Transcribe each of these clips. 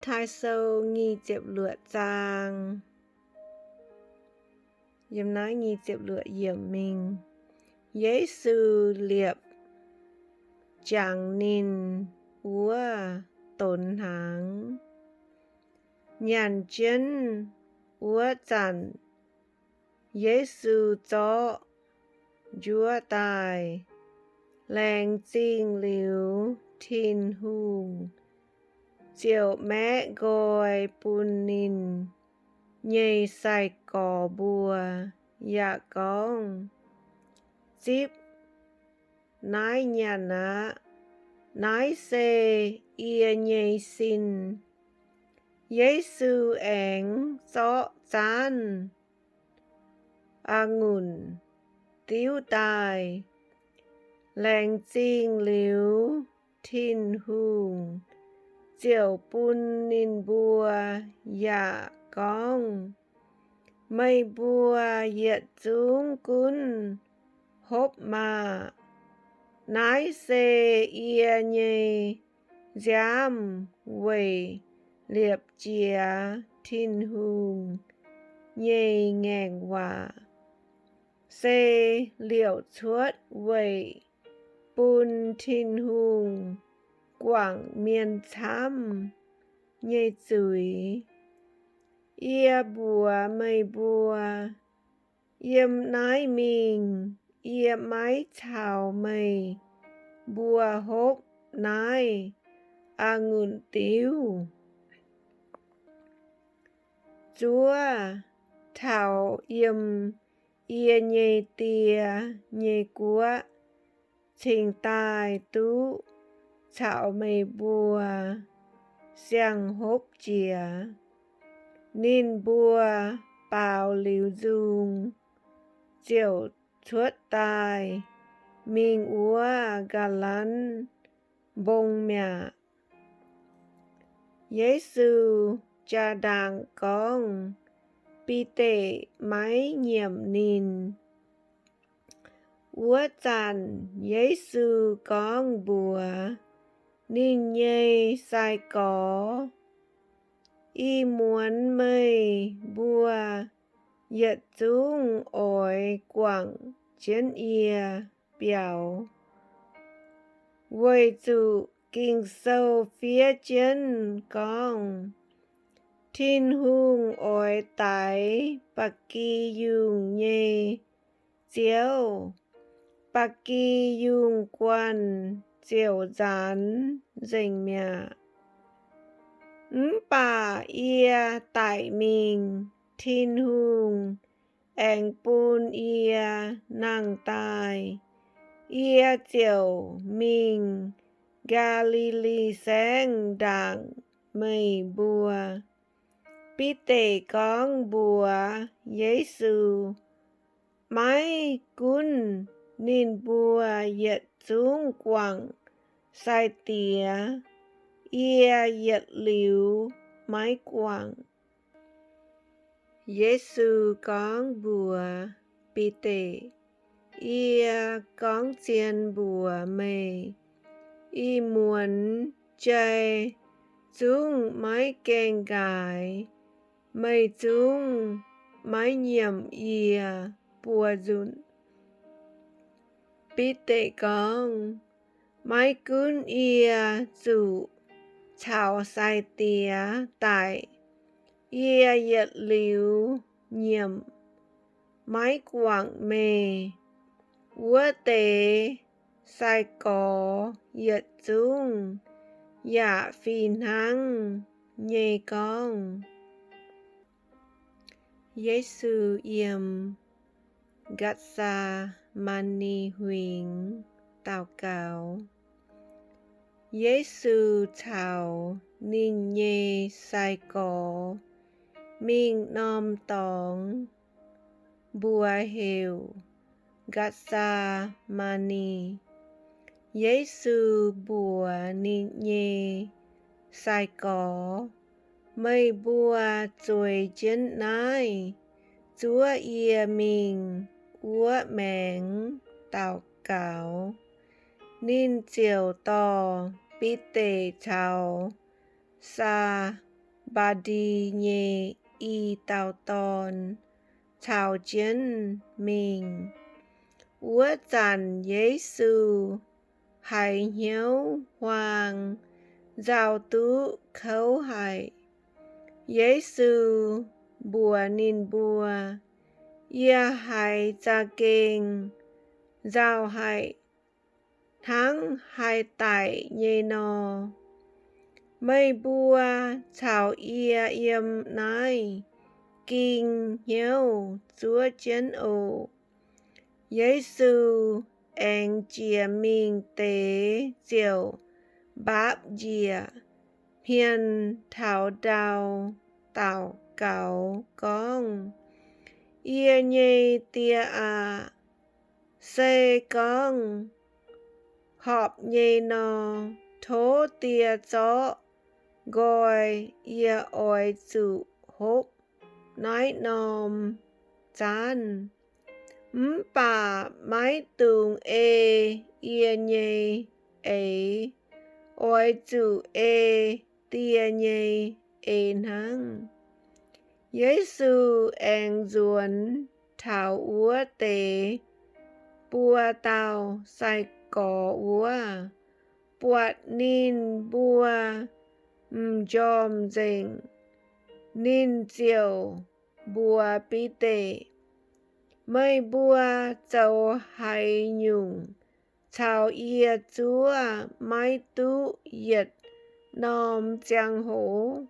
Taaih Sou nyic ziepc luoqc zaang. Yiem naaiv nyic ziepc luoqc yiemc mingh, Yesu liepc jangx ninh wuov donx hnaangx. Nyanc jienv wuov zanc, Yesu zorqv njuov daaih, laengz zingh liuz Tin-Hungh, ziouc maeqv nqoi bun ninh nyei sai-gorx mbuo yaac gorngv, Zipv naaiv nyanc aqv. Naaiv se yie nyei sin. Yesu aengx zorqv zaanv a'ngunc diuv daaih, laengz zingh liuz Tin-Hungh, ziouc bun ninh mbuo yaac gorngv, Meih mbuo yietc zungv gunv hopv maah! Naaiv se yie nyei nziaamv weic liepc jiez Tin-Hungh nyei ngaengc waac, se liouc cuotv weic bun Tin-Hungh guangc mienh camv nyei zuiz. Yie mbuox meih mbuo, yiem naaiv mingh yie maiv caux meih mbuo hopv naaiv a'ngunc diuv, zuov taux yiem yie nyei Die nyei guoqv cingx daaih duqv caux meih mbuo siang-hopv jiex. Ninh mbuo baaux liuz nzung, ziouc cuotv daaih mingh wuov Ga'lanv Mbong mi'aqv. Yesu jaa-ndaangc gorngv Bide maiv nyiemc ninh. Wuov zanc Yesu gorngv mbuox ninh nyei sai-gorx, Ih muonz meih mbuo yietc zungv oix guangc jienv yie biaux, weic zuqc Ging-Sou fiev jienv gorngv, Tin-Hungh oix daix ba'gi yungh nyei ziouv, ba'gi yungh guanh ziouc nzaanx nzengc mi'aqv. Mv baac yie daic mingh, Tin-Hungh aengx bun yie nangh daaih, yie ziouc mingh Gaa^li^li Saengv ndaangc meih mbuo. Bide gorngv mbuox Yesu, Maiv gunv ninh mbuo yietc zungv guangc sai-diex, yie yietc liuz maiv guangc. Yesu gorngv mbuox Bide, Yie gorngv zien mbuox meih, ih muonz jai zungv maiv gaengh nqaaix, meih zungv maiv nyiemc yie buo nzunc. Bide gorngv, Maiv gunv yie zuqc caux sai-diex daic, yie yietc liuz nyiemc maiv guangc meih. Wuov deix sai-gorx yietc zungv yaac fih hnangv nyei gorngv. Yesu yiem Gatc^saa^maa^ni Huingx daux gaux. Yesu caux ninh nyei sai-gorx mingh norm dorngx, mbuox heuc Gatc^saa^maa^ni. Yesu mbuox ninh nyei sai-gorx, Meih mbuo zueiz jienv naaiv zuov yie mingh wuov maengx daux gaux. Ninh ziouc dorh Bide caux Saa Zebc^ndi nyei i dauh dorn caux jienv mingh. Wuov zanc Yesu haiz hnyouv huaang nzauh duqv kouv haic. Yesu mbuox ninh mbuo, Yie haiz za'gengh nzauh haic, hnangv haih daic nyei nor. Meih mbuo caux yie yiem naaiv ging hnyouv zuov jienv oc. Yesu aengx jiex mingh deix ziouc mbaapv njiec hmien taux ndau daux gaux gorngv, Yie nyei Die aah! Se gorngv horpc nyei nor, tov Die zorqv nqoi yie oix zuqc hopv naaiv norm zaanv. Mv baac maiv dungx ei yie nyei eix, oix zuqc ei Die nyei eix hnangv. Yesu aengx nzuonx taux wuov deix buo dauh sai-gorx wuov, buatc ninh mbuo m'njormh nzengc. Ninh ziouc mbuox Bide, Meih mbuo zoux haaix nyungc caux yie zuov maiv duqv yietc norm ziangh hoc?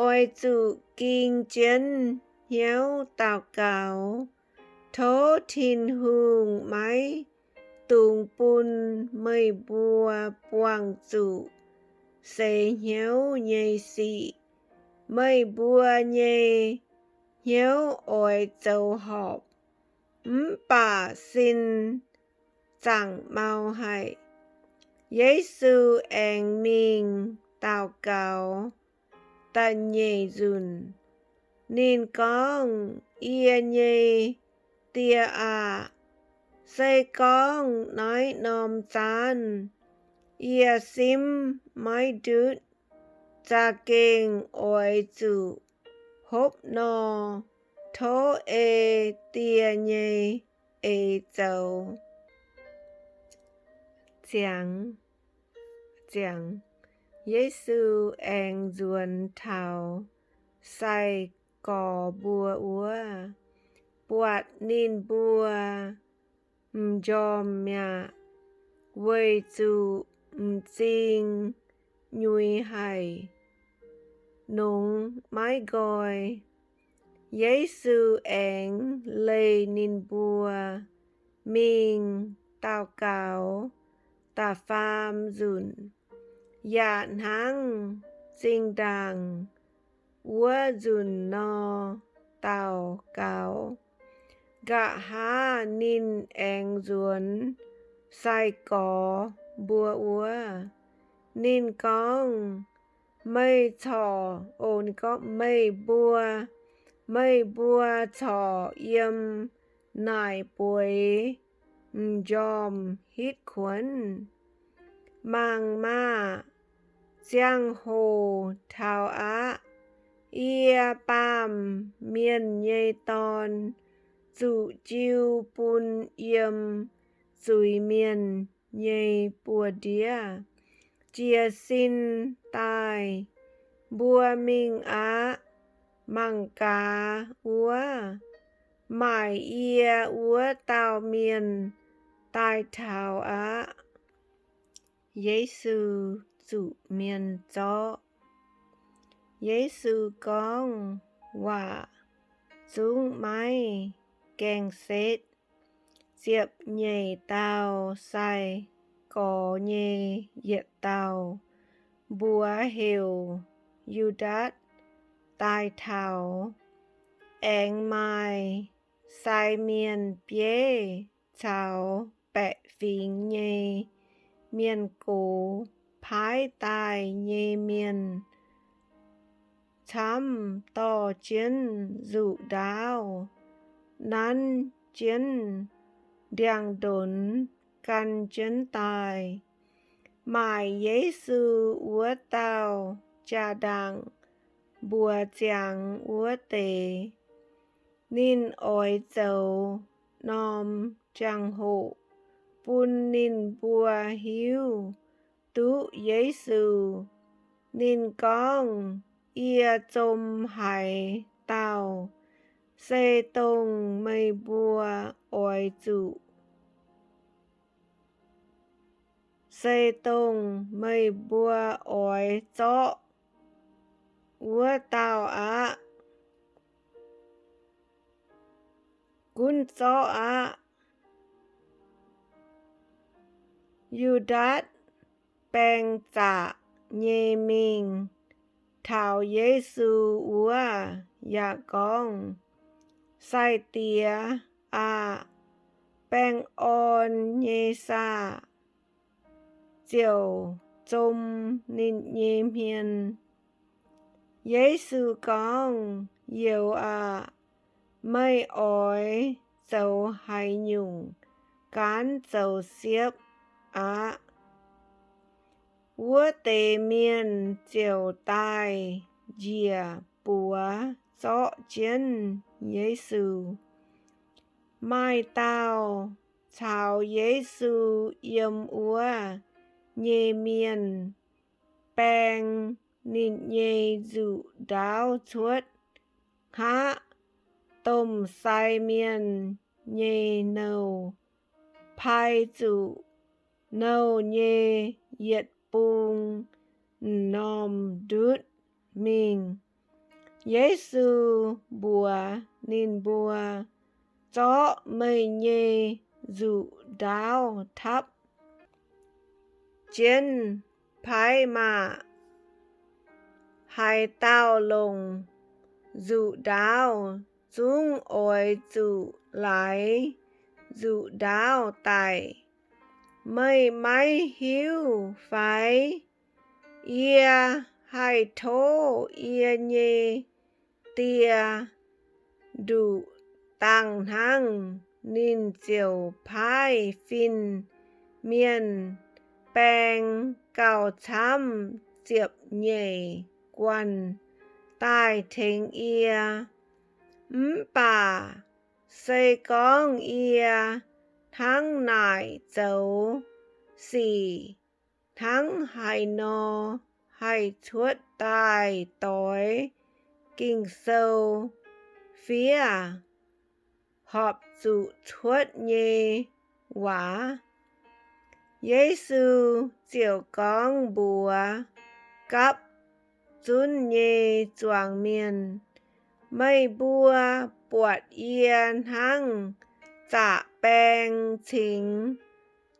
Oix zuqc ging jienv hnyouv daux gaux. Tov Tin-Hungh maiv dungx bun meih mbuo buangh zuqc seix hnyouv nyei sic. Meih mbuo nyei hnyouv oix zoux horpc, mv baac sin zaangc mau haic. Yesu aengx mingh daux gaux da'nyeic nzunc. Ninh gorngv, Yie nyei Die aah! Se gorngv naaiv norm zaanv yie simv maiv ndutv, za'gengh oix zuqc hopv nor, tov ei Die nyei eix zoux. Ziangx, ziangx, Yesu aengx nzuonx taux sai-gorx mbuo wuov, buatc ninh mbuo m'njormh mi'aqv, weic zuqc m'zing nyuix haic, nongx maiv nqoi. Yesu aengx leih ninh mbuo mingh daux gaux da'faam nzunc, yaac hnangv zinh ndaangc wuov nzunc nor daux gaux. Nqa'haav ninh aengx nzuonx sai-gorx mbuo wuov. Ninh gorngv, Meih corc, o, ninh gorngv, Meih mbuo, meih mbuo corc yiem naaic bueix m'njormh hitv kuonx? Mangc maah! Ziangh hoc taux aqv. Yie, Baamh Mienh nyei Dorn, zuqc jiu bun yiem zuiz-mienh nyei buoz-ndiev jiez sin daaih. Mbuo mingh aqv. Mangc gaax wuov, maaic yie wuov dauh mienh daaih taux aqv. Yesu Zuqc Mienh Zorqv. Yesu gorngv waac zungv maiv gaengh setv. Ziepc nyeic dauh sai-gorx nyei yietc dauh, mbuox heuc Yu^ndaatc, daaih taux, aengx maaih sai mienh bieiv caux baeqc fingx nyei mienh gox paaiv daaih nyei mienh camv dorh jienv nzuqc ndaauv, nanv jienv ndiangx-ndonx gan jienv daaih. Maaic Yesu wuov dauh jaa-ndaangc mbuox ziangx wuov deix. Ninh oix zoux norm jangx-hoc bun ninh mbuo hiuv duqv Yesu. Ninh gorngv, Yie zom haaix dauh se dongh meih mbuo oix zuqc, se dongh meih mbuo oix zorqv wuov dauh aqv. Gunv zorqv aqv. Yu^ndaatc baeng zaqc nyei mingh taux Yesu wuov yaac gorngv, Sai-Diex aah! Baengh orn nyei saah? Ziouc zom ninh nyei hmien. Yesu gorngv, Youz aah! Meih oix zoux haaix nyungc gaanv zoux siepv aqv? Wuov deix mienh ziouc daaih njiec buoz zorqv jienv Yesu. Maaih dauh caux Yesu yiem wuov nyei mienh baeng ninh nyei nzuqc ndaauv cuotv hngaqv domh sai mienh nyei nouh, pai zuqc nouh nyei yietc bung m'normh ndutv mingh. Yesu mbuox ninh mbuo, Zorqv meih nyei nzuqc ndaauv tapv jienv paaiv maah! Haaix dauh longc nzuqc ndaauv zungv oix zuqc laaix nzuqc ndaauv daic. Meih maiv hiuv fai? Yie haih tov yie nyei Die nduqc dangh hnangv, ninh ziouc paaiv fin-mienh baeng gauh camv ziepc-nyeic guanh daaih tengx yie. Mv baac se gorngv yie hnangv naaic zoux, sic hnangv haaix nor haih cuotv daaih doix Ging-Sou fiev horpc zuqc cuotv nyei waac? Yesu ziouc gorngv mbuox gapv zunv nyei zuangx mienh, Meih mbuo buatc yie hnangv zaqc baeng cingx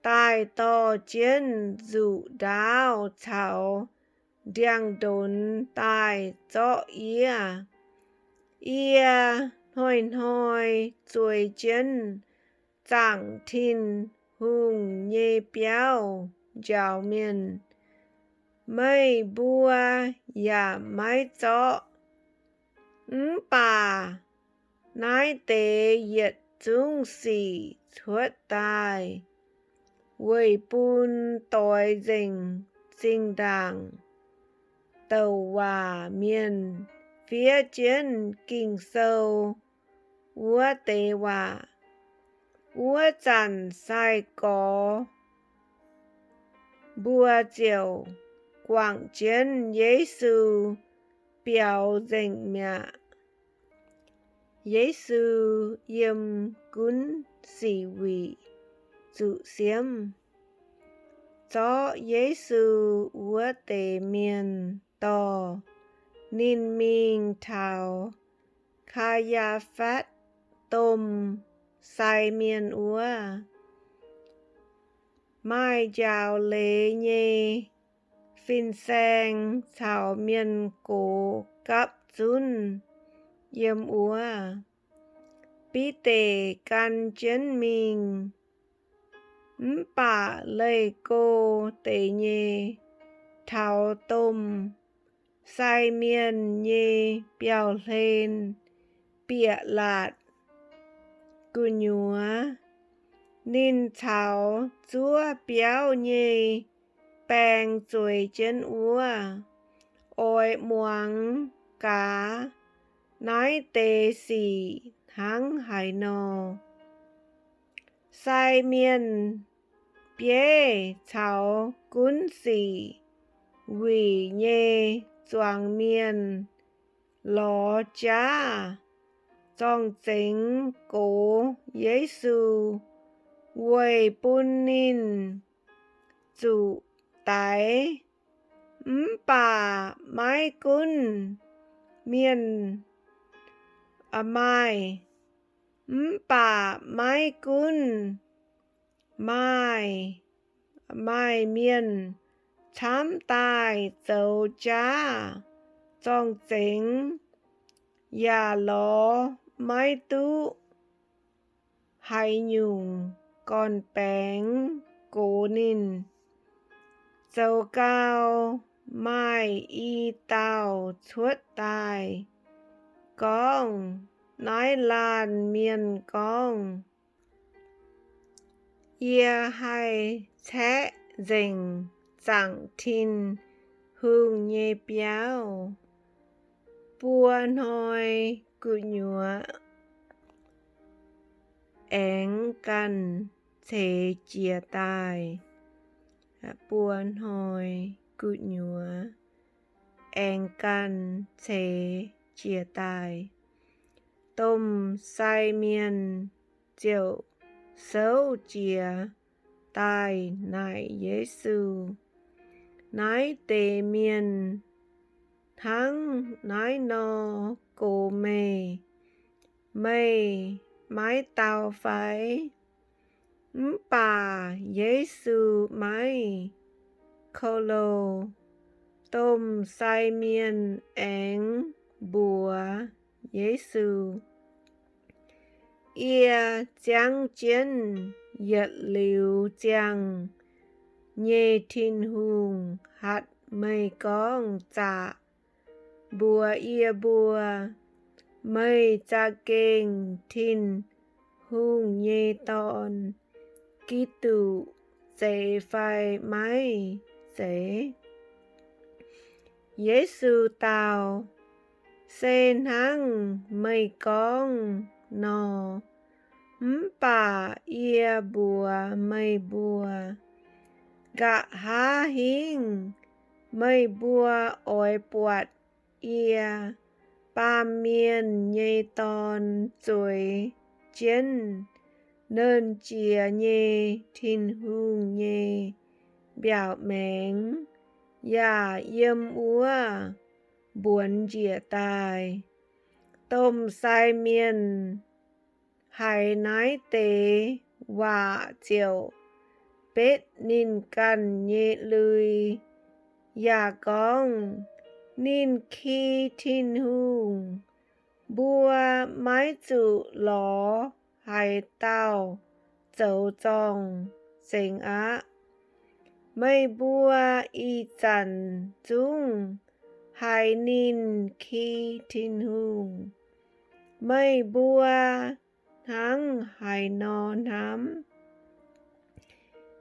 daaih dorh jienv nzuqc ndaauv caux ndiangx-ndonx daaih zorqv yie. Yie hnoi-hnoi zueiz jienv zaangc Tin-Hungh nyei biauv njaaux mienh. Meih mbuo yaac maiv zorqv. Mv baac naaiv deix yietc zungv sic cuotv daaih weic bun doix nzengc zinh ndaangc douc waac mienh fiev jienv Ging-Sou wuov deix waac. Wuov zanc sai-gorx mbuo ziouc guangc jienv Yesu biaux nzengc mi'aqv. Yesu yiem gunv sic wuic zuqc siemv. Zorqv Yesu wuov deix mienh dorh ninh mingh taux Kaa^yaa^fatv domh sai mienh wuov. Maaih njaaux leiz nyei fin-saeng caux mienh gox gapv zunv yiem wuov. Bide gan jienv mingh. Mv baac leih go deix nyei taux domh sai mienh nyei biauv-hlen bieqc laatc gu'nyuoz, ninh caux zuov biauv nyei baeng zueiz jienv wuov. oix muangx gaax naaiv deix sic hnangv haaix nor. Sai mienh bieiv caux gunv sic wuic nyei zuangx mienh lorz jaav zorng-zengx gox Yesu weic bun ninh zuqc daix. Mv baac maiv gunv mienh, maaih, mv baac maiv gunv maaih, maaih mienh camv daaih zoux jaav zorng-zengx yaac lorz maiv duqv haaix nyungc gorn-baengx gox ninh. Zoux gau, maaih i dauh cuotv daaih gorngv naaiv laanh mienh gorngv, Yie haih caeqv nzengc zaangc Tin-Hungh nyei biauv buo hnoi gu'nyuoz aengx ganh ceix jiez daaih. Buo hnoi gu'nyuoz aengx ganh ceix jiez daaih. Domh sai mienh ziouc souv jiez daaih naaic Yesu, Naaiv deix mienh hnangv naaiv nor gox meih, meih maiv dau fai? Mv baac Yesu maiv kouv lo. Domh sai mienh aengx mbuox Yesu, Yie ziangv jienv yietc liuz ziangh nyei Tin-Hungh hatc meih gorngv zaqc mbuox yie mbuo, meih za'gengh Tin-Hungh nyei Dorn, Giduc, zeiz fai maiv zeiz? Yesu dau, Se hnangv meih gorngv nor. Mv baac yie mbuox meih mbuo, nqa'haav hingv meih mbuo oix buatc yie, Baamh Mienh nyei Dorn, zueiz jienv Nernh Jiex nyei Tin-Hungh nyei mbiaauc maengx yaac yiem wuov mbuonx njiec daaih. Domh sai mienh haiz naaiv deix waac ziouc betv ninh ganh nyei lui yaac gorngv, Ninh ki Tin-Hungh. Mbuo maiv zuqc lorz haaix dauh zoux zorng-zengx aqv. Meih mbuo ih zanc zungv haiz ninh ki Tin-Hungh. Meih mbuo hnangv haaix nor hnamv?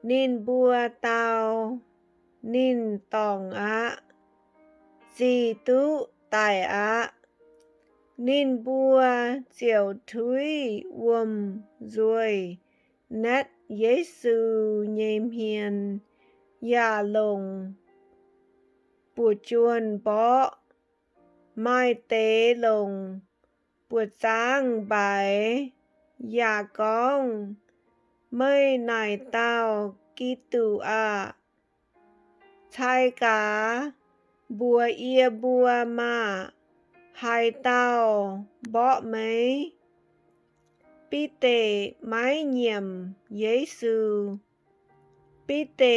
Ninh mbuo dau, Ninh dorngc aqv. Zic duqv daic aqv. Ninh mbuo ziouc tuiv wuom-nzuih naetv Yesu nyei hmien yaac longc buoz-juonh mborqv. Maaih deix longc buoz-zaangv mbaix yaac gorngv, Meih naaic dauh Giduc aah! Cai gaax, mbuox yie mbuo maah! Haaix dauh mborqv meih? Bide maiv nyiemc Yesu. Bide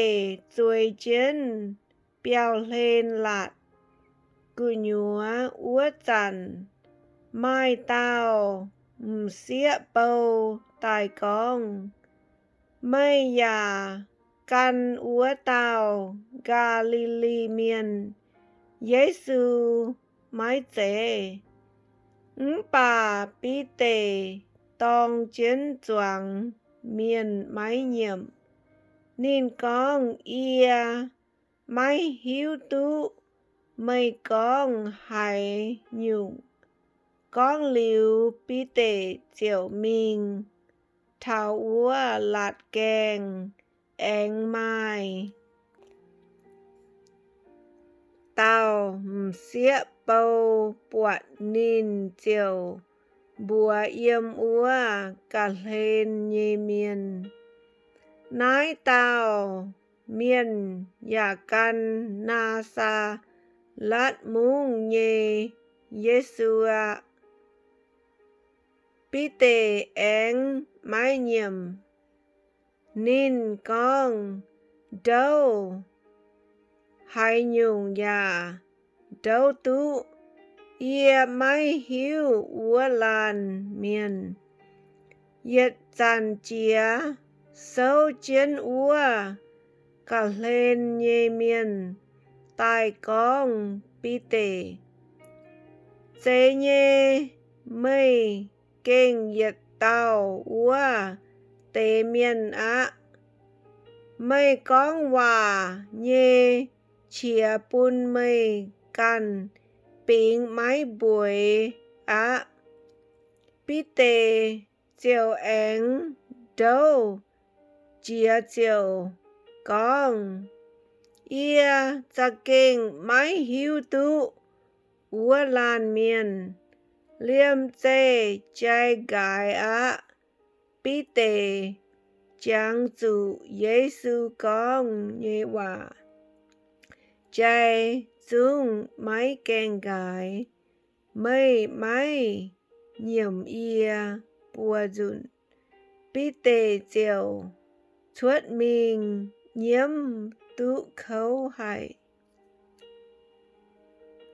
zueiz jienv biauv-hlen laatc gu'nyuoz wuov zanc, maaih dauh m'sieqv bou daaih gorngv, Meih yaac gan wuov dauh Gaa^li^li Mienh, Yesu, maiv zeiz? Mv baac Bide dorng jienv zuangx mienh maiv nyiemc. Ninh gorngv, Yie maiv hiuv duqv Meih gorngv haaix nyungc? Gorngv liuz, Bide ziouc mingh taux wuov laatc gaengh aengx maaih dauh m'sieqv bou buatc ninh ziouc mbuox yiem wuov ga'hlen nyei mienh, Naaiv dauh mienh yaac gan Naa^saa^letv Mungv nyei Yesu aqv. Bide aengx maiv nyiemc. Ninh gorngv, Ndouv haaix nyungc yaac ndouv duqv. Yie maiv hiuv wuov laanh mienh. Yietc zanc jiex souv jienv wuov ga'hlen nyei mienh daaih gorngv Bide, Zeiz nyei, meih gengh yietc dauh wuov deix mienh aqv. Meih gorngv waac nyei qiex bun meih ganh bingx maiv mbueiz aqv. Bide ziouc aengx ndouv jiex ziouc gorngv, Yie za'gengh maiv hiuv duqv wuov laanh mienh. Liemh zeih jai nqaaix aqv. Bide jangx zuqc Yesu gorngv nyei waac, Jai zungv maiv gaengh nqaaix. Meih maiv nyiemc yie buo nzunc? Bide ziouc cuotv mingh nyiemv duqv kouv haic.